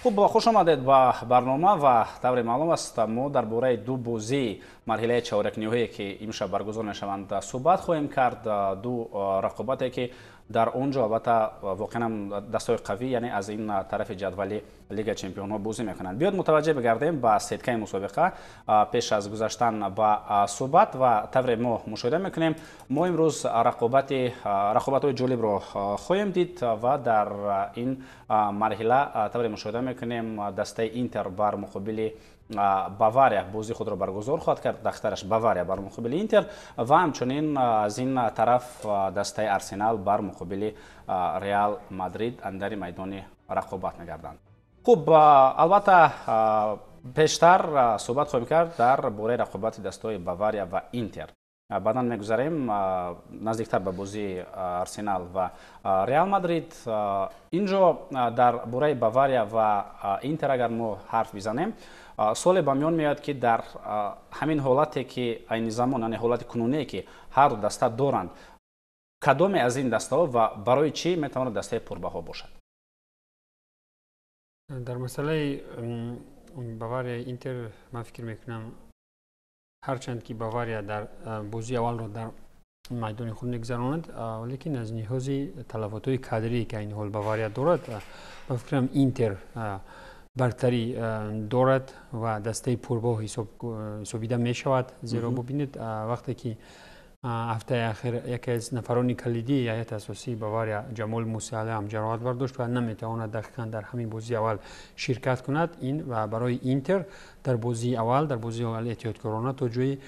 Хуб, хуш омадед ба барнома ва тавре маълум аст, мо дар бораи ду бозии марҳилаи чорякниҳое, ки имшаб баргузор мешаванд, суҳбат хоҳем кард. Ду рақобате, ки дар он ҷо албатта воқеан дастҳои қавӣ, яъне аз ин тарафи ҷадвали Лигаи чемпионҳо бозӣ мекунанд. Биёд мутаваҷҷеҳ бигардем ба сеткаи мусобиқа пеш аз гузаштан ба суҳбат. Ва тавре мо мушоҳида мекунем, мо имрӯз рақобатҳои ҷолибро хоҳем дид ва дар ин марҳила тавре мушоҳида мекунем, дастаи Интер бар муқобили Бавария бозии худро баргузор хоҳад кард, дахтараш Бавария бар муқобили Интер ва ҳамчунин аз ин тараф дастаи Арсенал бар муқобили Реал Мадрид андари майдони рақобат мегарданд. Хуб, албатта пештар суҳбат хоҳем кард дар бораи рақобати дастаҳои Бавария ва Интер. Баъдан мегузарем наздиктар ба бозии Арсенал ва Реал Мадрид. Инҷо дар бораи Бавария ва Интер агар мо ҳарф бизанем, суоле ба миён меояд, ки дар ҳамин ҳолате, ки айни замон, яъне ҳолати кунуние, ки ҳар ду даста доранд, кадоме аз ин дастаҳо ва барои чӣ метавонад дастаи пурбаҳо бошад? Дар масъалаи Бавария Интер ман фикр мекунам, ҳарчанд ки Бавария дар бозии аввалро дар майдони худ мегузаронад, лекин аз ниҳози талафотҳои кадрие, ки айни ҳол Бавария дорад, ба фикрам, Интер бартарӣ дорад ва дастаи пурбоҳ ҳисобида мешавад. Зеро бубинед, вақте ки ҳафтаи ахир яке аз нафарони калидии ҳайати асосии Бавария, Ҷамол Мусиала, ҳам ҷароҳат бардошт ва наметавонад дақиқан дар ҳамин бозии аввал ширкат кунад, ин ва барои Интер дар бозии аввал эҳтиёткорона то ҷои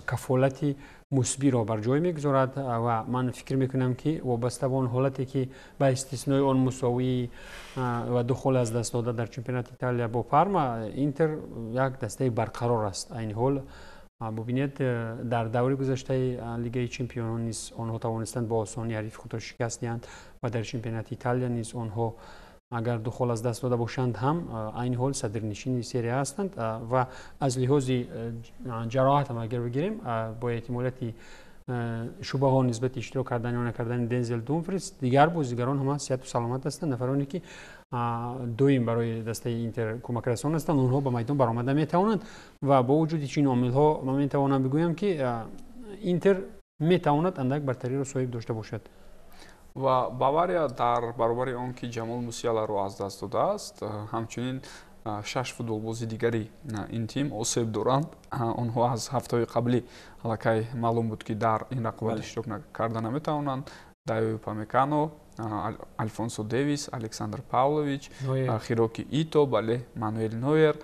кафолати мусбиро бар ҷой мегузорад. Ва ман фикр мекунам, ки вобаста ба он ҳолате, ки ба истиснои он мусовӣ ва ду хол аз даст дода дар чемпионати Италия бо Парма, Интер як дастаи барқарор аст айни ҳол. Бубинед, дар даври гузаштаи Лигаи чемпионон низ онҳо тавонистанд бо осонӣ ҳарифи худро шикаст диҳанд ва дар чемпионати Италия низ онҳо агар ду хол аз даст дода бошанд ҳам, айни ҳол садрнишини Серия ҳастанд. Ва аз лиҳози ҷароҳат ҳам агар бигирем, бо эҳтимолияти шубҳаҳо нисбати иштирок кардан ё накардани Дензел Думфрис, дигар бозигарон ҳама сиҳату саломат ҳастанд. Нафароне, ки доим барои дастаи Интер кӯмакрасон ҳастанд, онҳо ба майдон баромада метавонанд. Ва бо вуҷуди чунин омилҳо ман метавонам бигӯям, ки Интер метавонад андак бартариро соҳиб дошта бошад. Ва Бавария дар баробари он ки Ҷамол Мусиаларо аз даст додааст, ҳамчунин шаш футболбози дигари ин тим осеб доранд. Онҳо аз ҳафтаҳои қаблӣ аллакай маълум буд, ки дар ин рақобат иштирок карда наметавонанд: Дайо Упамекано, Алфонсо Девис, Александр Павлович, Хироки Ито, бале, Мануэл Нойер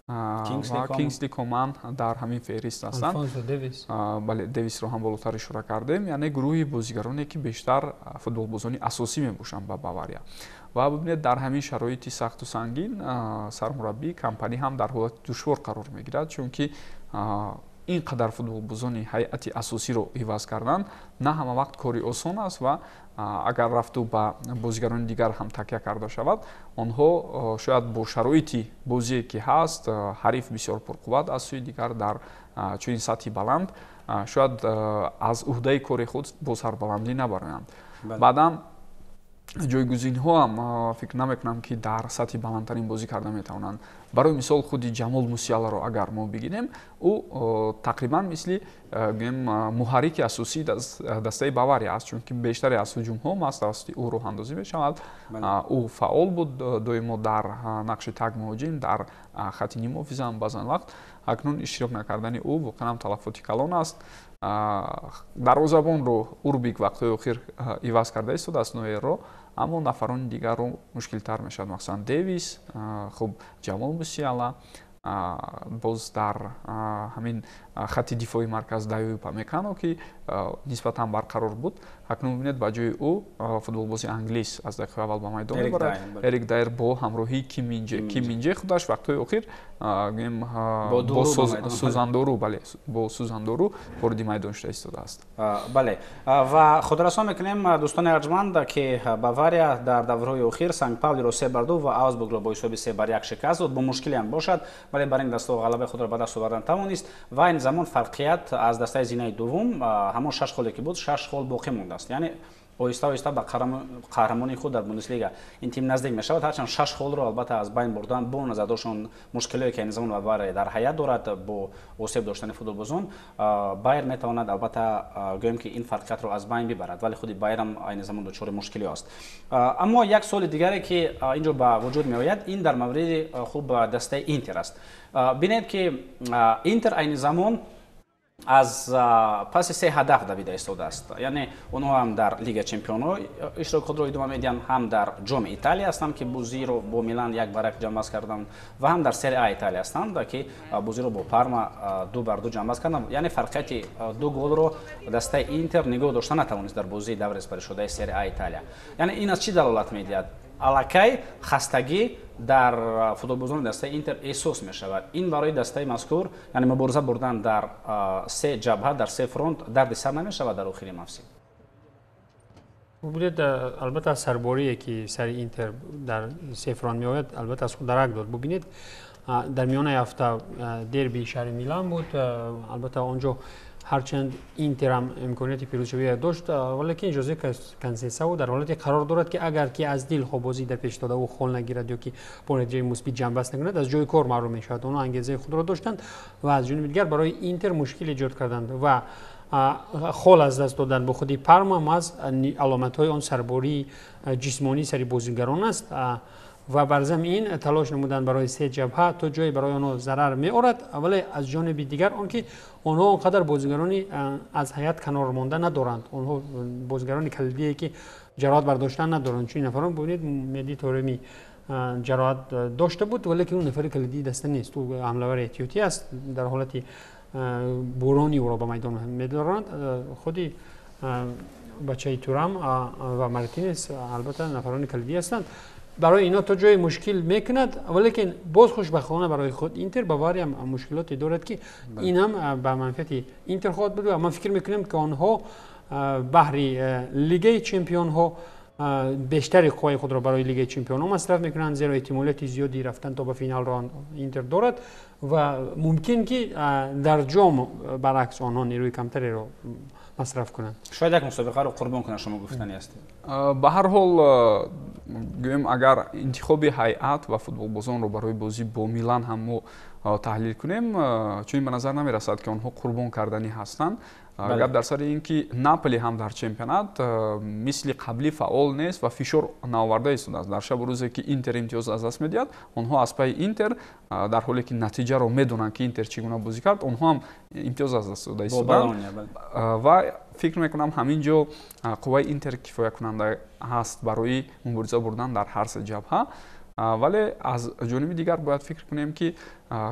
ва Кингсли Коман дар ҳамин феҳрист ҳастанд. Бале, Девисро ҳам болотар ишора кардем. Яъне гурӯҳи бозигароне, ки бештар футболбозони асосӣ мебошанд ба Бавария. Ва бибинед, дар ҳамин шароити сахту сангин сармураббӣ Компани ҳам дар ҳолати душвор қарор мегирад, чунки ин қадар футболбозони ҳайати асосиро иваз кардан на ҳама вақт кори осон аст. Ва агар рафту ба бозигарони дигар ҳам такя карда шавад, онҳо шояд бо шароити бозие, ки ҳаст, ҳариф бисёр пурқувват, аз сӯи дигар дар чунин сатҳи баланд, шояд аз уҳдаи кори худ бо сарбаландӣ набароянд. Баъдан ҷойгузинҳо ҳам фикр намекунам, ки дар сатҳи баландтарин бозӣ карда метавонанд. Барои мисол, худи Ҷамол Мусиаларо агар мо бигирем, ӯ тақрибан мисли гӯем муҳаррики асосии дастаи Бавария аст, чунки бештаре аз ҳуҷумҳо маҳз тавассути ӯ роҳандозӣ мешавад. Ӯ фаъол буд доимо дар нақши такмуҳоҷим, дар хати нимҳофиза баъзан вақт. Акнун иштирок накардани ӯ воқеан талафоти калон аст. Дарвозабонро Урбик вақтҳои охир иваз карда истодааст Ноерро, аммо нафарони дигарро мушкилтар мешавад, махсусан Девис, хуб, Ҷамол Мусиала, боз дар ҳамин хати дифои марказ Дайо Упамекано, ки нисбатан барқарор буд. Акнун бибинед, ба ҷои ӯ футболбози англис аз дақиқаи аввал ба майдон мебарад, Эрик Дайер бо ҳамроҳии Ким Минже. Ким Минже худаш вақтҳои охир гӯем бо сӯзандору, бале, бо сӯзандору вориди майдон шуда истодааст. Бале, ва хотиррасон мекунем, дӯстони арҷманд, ки Бавария дар даврҳои охир Санкт Паулиро 3-2 ва Аусбургро бо ҳисоби 3-1 шикаст дод. Бо мушкиле ҳам бошад, вале бар ин дастаҳо ғалабаи худро ба даст овардан тавонист. Ва ин замон фарқият аз дастаи зинаи дуввум ҳамон шаш холе ки буд, шаш хол боқӣ мондааст, яъне Оҳиста оҳиста ба қаҳрамони худ дар Бундеслига ин тим наздик мешавад, ҳарчанд 6 холро албатта аз байн бурдан бо назардошт он мушкилое ки айни замон Бавария дар ҳайат дорад бо осеб доштани футболбозон, Байер метавонад албатта гӯем ки ин фарқиятро аз байн бибарад, вале худи Байер ҳам айни замон дучори мушкилӣ аст. Аммо як суоли дигаре ки инҷо ба вуҷуд меояд, ин дар мавриди хуб дастаи Интер аст. Бинед ки Интер айни замон аз паси 3 ҳадаф давида истодааст. Яъне онҳо ҳам дар Лига Чемпионҳо иштироки худро идома медиҳанд, ҳам дар Ҷоми Италия ҳастанд, ки бозиро бо Милан 1-1 ҷамъбаст карданд, ва ҳам дар Серия А Италия ҳастанд, ки бозиро бо Парма 2-2 ҷамъбаст карданд. Яъне фарқияти 2 голро дастаи Интер нигоҳ дошта натавонист дар бозии даври сипаришудаи Серия А Италия. Яъне ин аз чӣ далолат медиҳад? Аллакай хастагӣ дар футболбозони дастаи Интер эҳсос мешавад. Ин барои дастаи мазкур, яъне мубориза бурдан дар 3 ҷабҳа, дар 3 фронт дарди сар намешавад дар охири мавсим. Бубинед, албатта аз сарборие ки сари Интер дар 3 фронт меояд, албатта аз худ дарак дод. Бубинед, дар миёнаи ҳафта дерби шаҳри Милан буд, албатта он ҷо ҳарчанд Интер ҳам имконияти пирӯзшавӣ дошт, валекин Жозе Консесао дар ҳолате қарор дорад, ки агар ки аз дил бозӣ дар пеш дода ӯ хол нагирад ё ки бо натиҷаи мусбит ҷамъбаст накунад, аз ҷои кор маҳрум мешавад. Онҳо ангезаи худро доштанд ва аз ҷониби дигар барои Интер мушкил эҷод карданд ва хол аз даст додан бо худи Парма маҳз аломатҳои он сарбории ҷисмонӣ сари бозигарон аст ва бар замин талош намуданд барои 3 ҷабҳа то ҷое барои онҳо зарар меорад, вале аз ҷониби дигар он ки онҳо он қадар бозигарони аз ҳайат канор монда надоранд. Онҳо бозигарони калидие ки ҷароҳат бардоштан надоранд. Чун нафарон бубинед, Меди Тореми ҷароҳат дошта буд, валекин ӯ нафари калидии даста нест. Ӯ ҳамлавари эҳтиётӣ аст, дар ҳолати бурони ӯро ба майдон медоранд. Худи бачаи Турам ва Мартинес албатта нафарони калидӣ ҳастанд. Барои ино то ҷое мушкил мекунад, валекин боз хушбахтона барои худ Интер Бавария ҳам мушкилоте дорад, ки ин ҳам ба манфиати Интер хоҳад буд ва ман фикр мекунам, ки онҳо баҳри Лигаи Чемпионҳо бештари қувваи худро барои Лигаи Чемпионҳо масраф мекунанд, зеро эҳтимолияти зиёди рафтан то ба финалро Интер дорад ва мумкин ки дар ҷом баръакс онҳо нерӯи камтареро масраф кунанд. Шояд як мусобиқаро қурбон кунанд, шумо гуфтанӣ ҳастед. Ба ҳар ҳол гӯем, агар интихоби ҳайат ва футболбозонро барои бозӣ бо Милан ҳам мо таҳлил кунем, чунин ба назар намерасад, ки онҳо қурбон карданӣ ҳастанд. Гап дар сари ин ки Наполи ҳам дар чемпионат мисли қаблӣ фаъол нест ва фишор наоварда истодааст. Дар шабу рӯзе ки Интер имтиёз аз даст медиҳад, онҳо аз пайи Интер, дар ҳоле ки натиҷаро медонанд, ки Интер чӣ гуна бозӣ кард, онҳо ҳам имтиёз аз даст дода истоданд. Ва фикр мекунам ҳамин ҷо қувваи Интер кифоякунанда ҳаст барои мубориза бурдан дар ҳар се ҷабҳа. Вале аз ҷониби дигар бояд фикр кунем, ки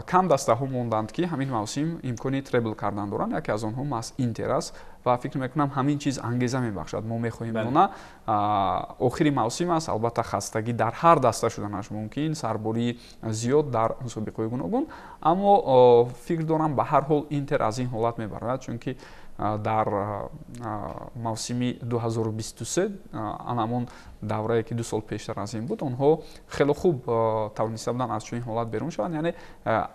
кам дастаҳо монданд, ки ҳамин мавсим имкони требл кардан доранд. Яке аз онҳо маҳз Интер аст ва фикр мекунам ҳамин чиз ангеза мебахшад. Мо мехоҳем дона охири мавсим аст, албатта хастагӣ дар ҳар даста шуданаш мумкин, сарбории зиёд дар мусобиқаҳои гуногун, аммо фикр дорам ба ҳар ҳол Интер аз ин ҳолат мебарояд, чунки дар мавсими 2023, ан ҳамон даврае ки 2 сол пештар аз ин буд, онҳо хеле хуб тавониста буданд аз чунин ҳолат берун шаванд. Яъне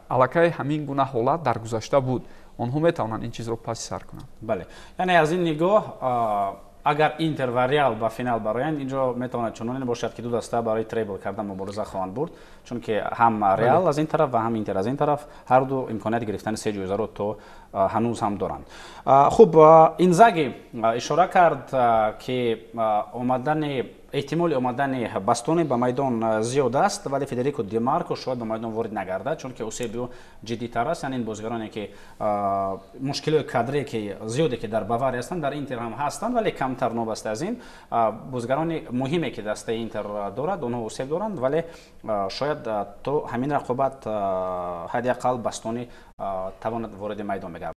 аллакай ҳамин гуна ҳолат дар гузашта буд, онҳо метавонанд ин чизро паси сар кунанд. Бале, яъне аз ин нигоҳ агар Интер ва Реал ба финал бароянд, инҷо метавонад чунон бошад, ки ду даста барои требл кардан мубориза хоҳанд бурд, чунки ҳам Реал аз ин тараф ва ҳам Интер аз ин тараф ҳар ду имконияти гирифтани 3 ҷоизаро то ҳанӯз ҳам доранд. Хуб, Инзаги ишора кард, ки омадани эҳтимоли омадани Бастони ба майдон зиёд аст, вале Федерико Демарко шояд ба майдон ворид нагардад, чунки осеби ӯ ҷиддитар аст. Яъне ин бозигароне ки мушкилиҳои кадрие ки зиёде ки дар Бавария ҳастанд, дар Интер ҳам ҳастанд, вале камтар. Новобаста аз ин, бозигарони муҳиме ки дастаи Интер дорад, онҳо осеб доранд, вале шояд то ҳамин рақобат ҳадди ақал Бастони тавонад вориди майдон бигардад.